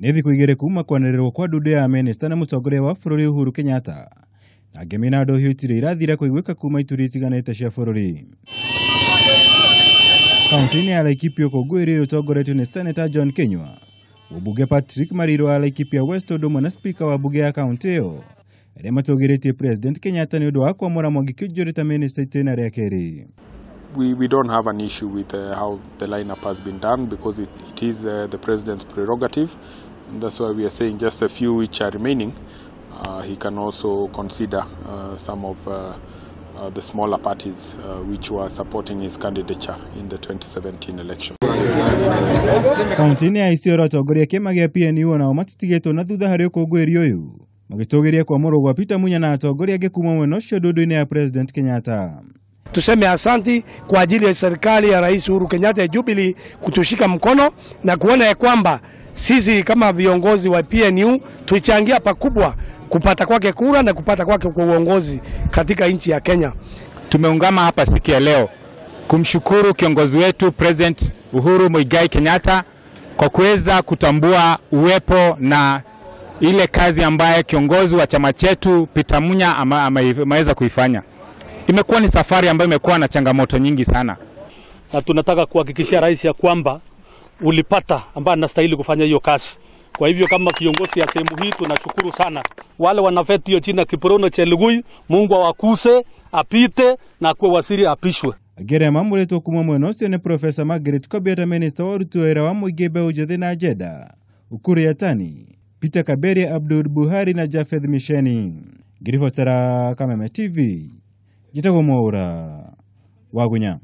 Nĩ thikũ 2 kuma kwanĩrĩrwo kwa ndundu ya minista na mũtongoria wa bũrũri Uhuru Kenyatta, na ngemi na ndũhiũ itirĩ irathira kũiguĩka kuma ituri itiganĩte cia bũrũri. Kaunti-inĩ ya Laikipia ũkũngũĩri ũyũ ũtongoretio nĩ Senator John Kinyua, mũmbunge Patrick Mariru wa Laikipia West ũndũ ũmwe na speaker wa mbunge ya kaunti ĩyo, arĩa matũgĩrĩtie President Kenyatta nĩ ũndũ wa kwamũra Mwangi Kiunjuri ta minista itĩna rĩa kerĩ. We don't have an issue with how the lineup has been done because it is the president's prerogative. And that's why we are saying just a few which are remaining. He can also consider some of the smaller parties which were supporting his candidature in the 2017 election. Kaunti-inĩ ya Isiolo atongoria kĩama gĩa PNU onao matitigĩtwo na thutha harĩ ũkũngũĩri ũyũ, magĩtũgĩria kwamũrwo gwa Peter Munya na atongoria angĩ kuma mwena ũcio ndundu-inĩ ya President Kenyatta. Tuseme asanti kwa ajili ya serikali ya Rais Uhuru Kenyatta ya Jubilee kutushika mkono na kuona ya kwamba sisi kama viongozi wa PNU tuichangia pakubwa kupata kwake kura na kupata kwake kwa uongozi katika nchi ya Kenya. Tumeungama hapa siku ya leo kumshukuru kiongozi wetu President Uhuru Muigai Kenyatta kwa kuweza kutambua uwepo na ile kazi ambaye kiongozi wa chama chetu Peter Munya ameweza kuifanya. Imekuwa ni safari ambayo imekuwa na changamoto nyingi sana. Na tunataka kuhakikishia rais ya kwamba ulipata ambaye anastahili kufanya hiyo kazi. Kwa hivyo kama kiongozi ya sehemu hii tunashukuru sana. Wale wanafeti hiyo jina Kiprono Chelugui, Mungu awakuse, apite na kuwe waziri apishwe. Angĩ arĩa mamũrĩtwo kuma mwena ũcio nĩ Professor Margaret Kobia ta minista wa ũruti wĩra wa mũingĩ mbeũ njĩthĩ na Jenda, Ukur Yatani, Peter Kaberia, Abdul Buhari na Japheth Misheni. Ngiribotera Kameme TV, njĩtagwo Mwaũra wa Gunya.